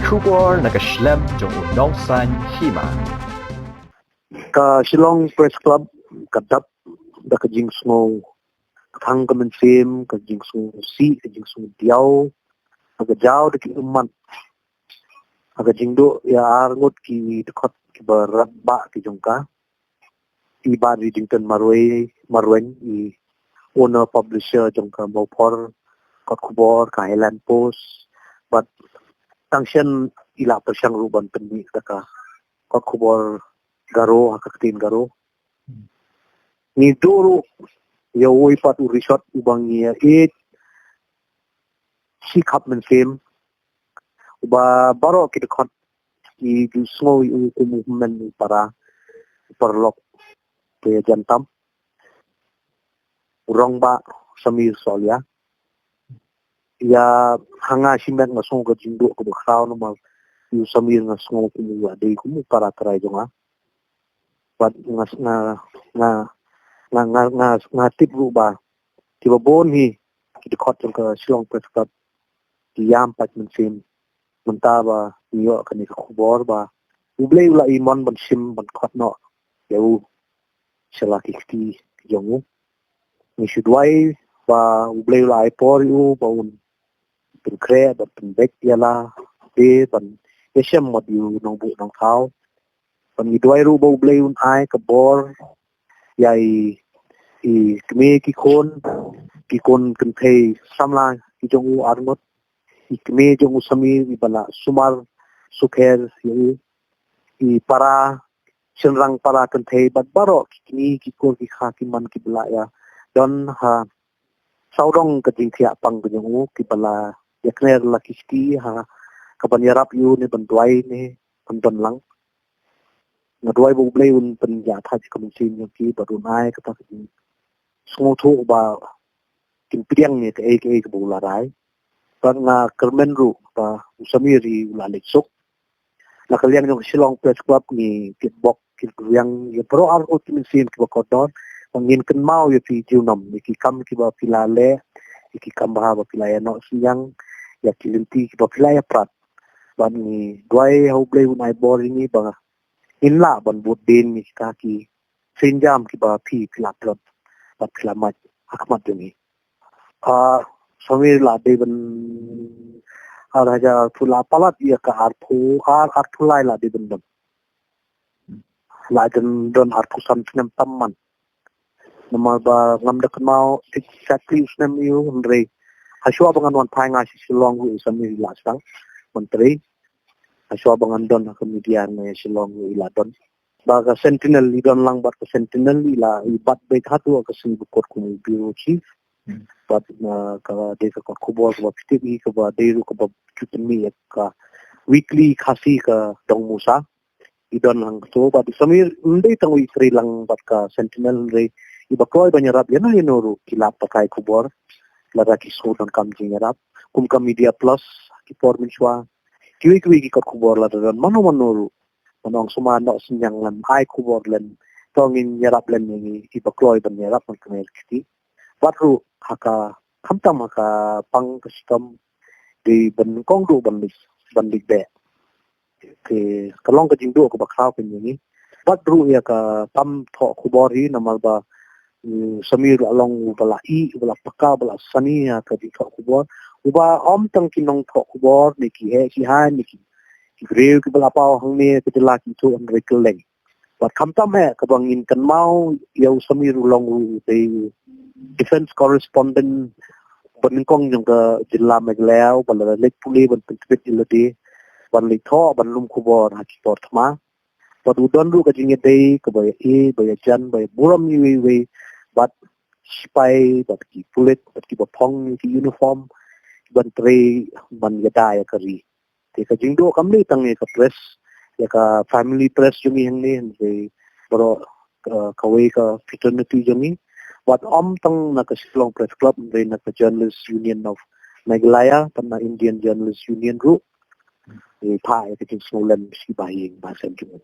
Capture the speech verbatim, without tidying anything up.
Khubor na ka shlem jong u nongsan hima. Ka Shillong Press Club ka dap da ka jingsngew kthang ka mynsiem, ka jingsngew sih, ka jingsngew diaw, ka jaw da ki ummat. Ha ka jingduh ïa arngut ki dkhot kiba radbah ki jong ka. I Bah Reddington Marwei, Marweng, i owner publisher jong ka Mawphor kot khubor ka Highland Post. Bad tang shen i la pyrshang ruh ban pynmih da ka kot khubor Garo ha ka ktien Garo. Ngi duh ruh ïa uwei pat u rishot uba ngi ïa ïeit shi khap mynsiem, uba baroh ki dkhot ki ju sngew ïa u kum u hynmen u para, u paralok, te jan tam, u rangbah Samir Sohliya. Ïa ha nga shimet nga sngew ka jingduh kaba khraw namar u Samir nga sngew kum u dei kum u para trai jong nga. Bad nga nga nga nga nga nga tip ruh ba kiba bun hi ki dkhot jong ka Shillong Press Club ki ïam pat mynsiem mynta ba ngi ïoh kane ka khubor ba U Blei u la ïa mon ban shim ban khot noh ïa u sha la ki kti ki jong u. Ngi shu duwai ba U Blei u la ai por ïa u ba un pynkhreh ban pynbeit ïa la de ban ïashem mot ïa u nongbuh nongthaw. Ban ngi duwai ruh ba U Blei un ai ka bor ïa i, i kmie ki khun, ki khun kynthei samla ki jong u arngut, i kmie jong u Samir iba la sumar sukher ïa u, i para shynrang para kynthei bad baroh ki kmie ki kur ki kha ki man kiba la ïa don ha sawdong ka jingthiah pang ka jong u kiba la ïa kner la ki kti ha ka ban ïarap ïa u ne ban duwai ne ban don lang. Nga duwai ba U Blei un pynjah thait ka mynsiem jong ki bad un ai kata ka jingsngewthuh ba kin pdiang ïa kaei kaei kaba u la rai. Bad nga kyrmen ruh ba u Samir u la leit suk. Na ka liang jong ka Shillong Press Club ngi kitbok kitrwiang ïa baroh arngut ki mynsiem kiba kordor. Ba ngin kynmaw ïa phi junom ïa ki kam kiba phi la leh, ïa ki kam bha ba phi la ïa noh synñiang, ïa ki lynti kiba phi la ïa prat. Bad ngi duwai ha U Blei un ai bor ïa ngi ba ngin lah ban bud dien ïa kita ki sienjam kiba phi phi la pynlong bad phi la mad ha khmat jong ngi. Ah, Samir la dei ban ar hajar arphew la palat ïa ka arphew ar arphew lai la dei ban don. La dei ban don arphew san snem tam man. Namar ba ngam da kynmaw exactly u snem ïa u hynrei hashwa ba ngan wan phai nga sha Shillong ruh u Samir la sdang ban trei. Hashwa ba ngan don ha ka media nga sha Shillong ruh la don. Ba ka Sentinel i don lang bad ka Sentinel i la i bat beit hato ka sngi ba kut kum u bureau chief. Bad na ka dei ka kot khubor kaba phi tip i kaba dei ruh kaba ju pynmih ïa ka weekly Khasi ka Dong Musa. I don lang to bad u Samir ym dei tang u i trei lang bad ka Sentinel hynrei iba kloi ban ïarap ïa no ïa no ruh ki lap pathai khubor. Lada ki sngew donkam jingïarap kum ka Media Plus ki por mynshuwa. Kiwei kiwei ki kot khubor lada don mano mano ruh. Ban ong sumar noh synñiang lem ai khubor lem. To ngin ïarap lem ïa ngi iba kloi ban ïarap ban kynmaw kti. Bad ruh ha ka khamtam ha ka pang ka shitom dei ban kong duh ban lik ban lik beh. Te ka long ka jingduh kaba khraw ka ïa ngi. Bad ruh ïa ka kam thoh khubor hi namar ba mm, Samir la long uba la ih, uba la paka, uba la sani ïa ka jingthoh khubor. Uba ym tang ki nongthoh khubor ne ki heh ki hai ne ki ki briew kiba la paw hangne ka jylla ki thoh hynrei kylleng. Bad khamtam eh kaba ngin kynmaw ïa u Samir u long u dei defense correspondent ba nyngkong jong ka jylla Meghalaya uba la leit pule ban pyntbit ïa lade ban leit thoh ban lum khubor ha ki por thma. Bad u don ruh ka jingïadei kaba ïa e ba ïa jan ba ïa burom iwei iwei bad sipai bad ki pulit bad kiba phong ïa ki uniform ban trei ban ïada ïa ka ri. Te ka jingduh kam dei tang ïa ka press ïa ka family press jong ngi hangne hynrei baroh ka, kawei ka fraternity jong ngi. Bad ym tang na ka Shillong Press Club hynrei na ka Journalist Union of Meghalaya bad na Indian Journalist Union ruh. Ngi phah ïa ka jingsngewlem shi ba ïing ba sem jong ngi.